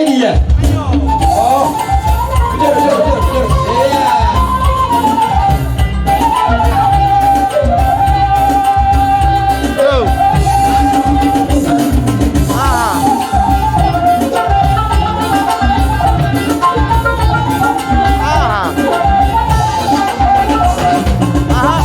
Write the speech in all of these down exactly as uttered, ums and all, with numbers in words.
Iya. Oh. Betul, betul, betul, betul. Iya. Tuh. Ah. Ah. Ah.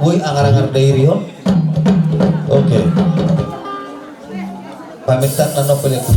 Woi, angar-angar dairi on. Oke. Pamintaan na nopo lihat.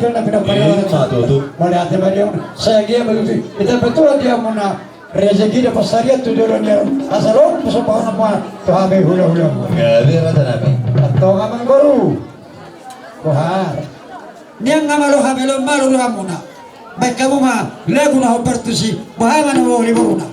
Kena pinang. Ima tutu. Mauliate ma di hamuna. Sai anggiat ma tutu. Ita petua di hamuna. Rezeki do pasarian tu jolo ni arum. Asa ro pasomba na mua tu hami hula-hula. Gabe rata nami. Antong amang boru. Boha. Nian nga malo hami lo malo rohamuna. Baen hamu ma lagu na hombar tusi. Boha ma na mauliate boruna.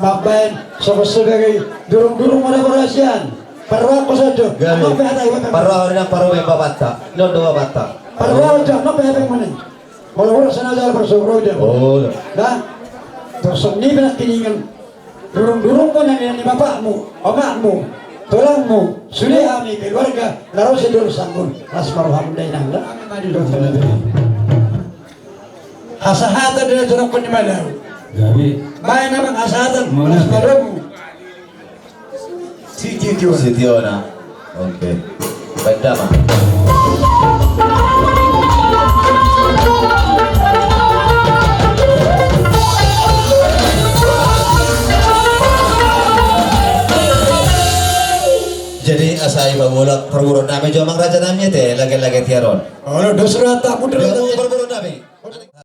Mambaen songon sebagai durung-durung manaborasian. Parrohahon sajo. Gabe. Parrohahon na parrohahon babanta. Nondo babanta. Parroja, no pe hepeng muni. Molo hurang sana jala parroja. Oh. Nah, terus ni benak kiningan. Durung-durung mu nang ni bapakmu, omakmu, tulangmu, sude hami keluarga, na ro sian dolok Sanggur, las ma rohamu da inang da. Hasahatan do na jonok ni malau. Jadi. Baen amang hasahatan, las ma rohamu. Sitiona. Sitiona. Oke. Baen damang. Jadi asa i pabolak parboru nami jo amang raja nami ate, lage-lage tiaron. Olo, dos rata, mundur rata. Parboru nami.